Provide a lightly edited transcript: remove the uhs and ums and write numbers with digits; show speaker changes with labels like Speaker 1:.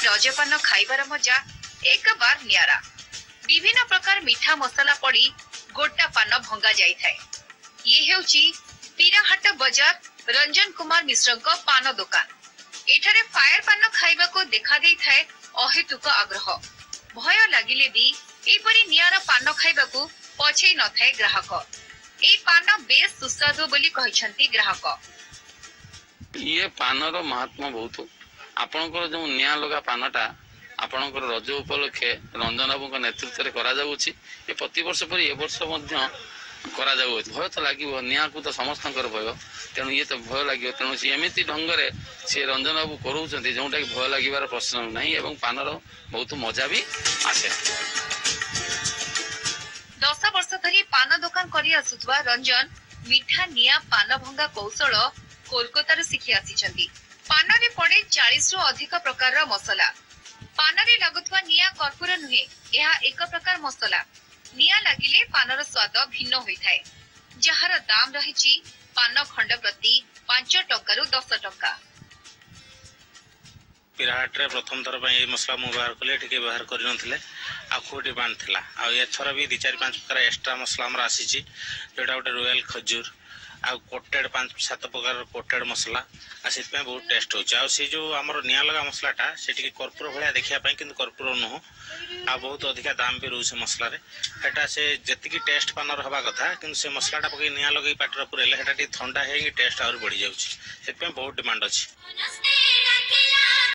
Speaker 1: ରଜପାନ ଖାଇବାର ମଜା ଏକବାର ନିଆରା। ବିଭିନ୍ନ ପ୍ରକାର ମିଠା ମସଲା ପଡି ଗୋଟା ପାନ ଭଙ୍ଗା ଯାଇଥାଏ। ଇଏ ହେଉଛି ପିରାହାଟ ବଜାର ରଞ୍ଜନ କୁମାର ମିଶ୍ରଙ୍କ ପାନ ଦୋକାନ। ଏଠାରେ ଫାୟାର ପାନ ଖାଇବାକୁ ଦେଖା ଦେଇଥାଏ ଅହେତୁକ ଆଗ୍ରହ। ଭୟ ଲାଗିଲେ ବି ଏପରି ନିଆରା ପାନ ଖାଇବାକୁ ପଛେଇ ନଥାଏ ଗ୍ରାହକ। ଏହି ପାନ ବେଶ ସୁସ୍ୱାଦୁ ବୋଲି କହିଛନ୍ତି ଗ୍ରାହକ।
Speaker 2: ଇଏ ପାନର ମହାତ୍ମ୍ୟ ବହୁତ। ଆପଣଙ୍କର ଯେଉଁ ନିଆଁ ଲଗା ପାନଟା ଆପଣଙ୍କର ରଜ ଉପଲକ୍ଷେ ରଞ୍ଜନ ବାବୁଙ୍କ ନେତୃତ୍ୱରେ କରାଯାଉଅଛି। ଏ ପ୍ରତିବର୍ଷ ପରି ଏ ବର୍ଷ ମଧ୍ୟ କରାଯାଉଅଛି। ଭୟ ତ ଲାଗିବ, ନିଆଁକୁ ତ ସମସ୍ତଙ୍କର ଭୟ, ତେଣୁ ଇଏ ତ ଭୟ ଲାଗିବ। ତେଣୁ ସିଏ ଏମିତି ଢଙ୍ଗରେ ସିଏ ରଞ୍ଜନ ବାବୁ କରାଉଛନ୍ତି, ଯେଉଁଟାକି ଭୟ ଲାଗିବାର ପ୍ରଶ୍ନ ନାହିଁ ଏବଂ ପାନର ବହୁତ ମଜା ବି ଆସେ।
Speaker 1: 10 ବର୍ଷ ଧରି ପାନ ଦୋକାନ କରି ଆସୁଥିବା ରଞ୍ଜନ ମିଠା ନିଆଁ ପାନ ଭଙ୍ଗା କୌଶଳ କୋଲକାତାରୁ ଶିଖି ଆସିଛନ୍ତି। ପାନରେ ପଡେ 40ରୁ ଅଧିକ ପ୍ରକାରର ମସଲା। ପାନରେ ଲାଗୁଥିବା ନିଆଁ କର୍ପୂର ନୁହେଁ, ଏହା ଏକ ପ୍ରକାର ମସଲା। ନିଆଁ ଲାଗିଲେ ପାନର ସ୍ୱାଦ ଭିନ୍ନ ହୋଇଥାଏ, ଯାହାର ଦାମ ରହିଛି ପାନ ଖଣ୍ଡ ପ୍ରତି 5 ଟଙ୍କାରୁ 10 ଟଙ୍କା।
Speaker 3: ପିରାହାଟରେ ପ୍ରଥମ ଥର ପାଇଁ ଏଇ ମସଲା ମୁଁ ବ୍ୟବହାର କଲି। ଏଠି କେହି ବ୍ୟବହାର କରିନଥିଲେ ଆଉ ଖୁବ୍ ଡିମାଣ୍ଡ ଥିଲା। ଆଉ ଏଥର ବି ଦୁଇ, ଚାରି, ପାଞ୍ଚ ପ୍ରକାର ଏକ୍ସଟ୍ରା ମସଲା ଆମର ଆସିଛି, ଯେଉଁଟା ଗୋଟେ ରୟାଲ ଖଜୁର ଆଉ କୋଟେଡ଼, ପାଞ୍ଚ ସାତ ପ୍ରକାରର କୋଟେଡ଼ ମସଲା। ଆଉ ସେଥିପାଇଁ ବହୁତ ଟେଷ୍ଟ ହେଉଛି। ଆଉ ସେ ଯେଉଁ ଆମର ନିଆଁ ଲଗା ମସଲାଟା, ସେ ଟିକେ କର୍ପୂର ଭଳିଆ ଦେଖିବା ପାଇଁ, କିନ୍ତୁ କର୍ପୂର ନୁହଁ। ଆଉ ବହୁତ ଅଧିକା ଦାମ ବି ରହୁଛି ସେ ମସଲାରେ। ସେଟା ସେ ଯେତିକି ଟେଷ୍ଟ ପାନର ହେବା କଥା, କିନ୍ତୁ ସେ ମସଲାଟା ପକେଇ ନିଆଁ ଲଗେଇ ପାଟିରେ ପୁରେଇଲେ ସେଟା ଟିକେ ଥଣ୍ଡା ହେଇକି ଟେଷ୍ଟ ଆହୁରି ବଢ଼ିଯାଉଛି। ସେଥିପାଇଁ ବହୁତ ଡିମାଣ୍ଡ ଅଛି।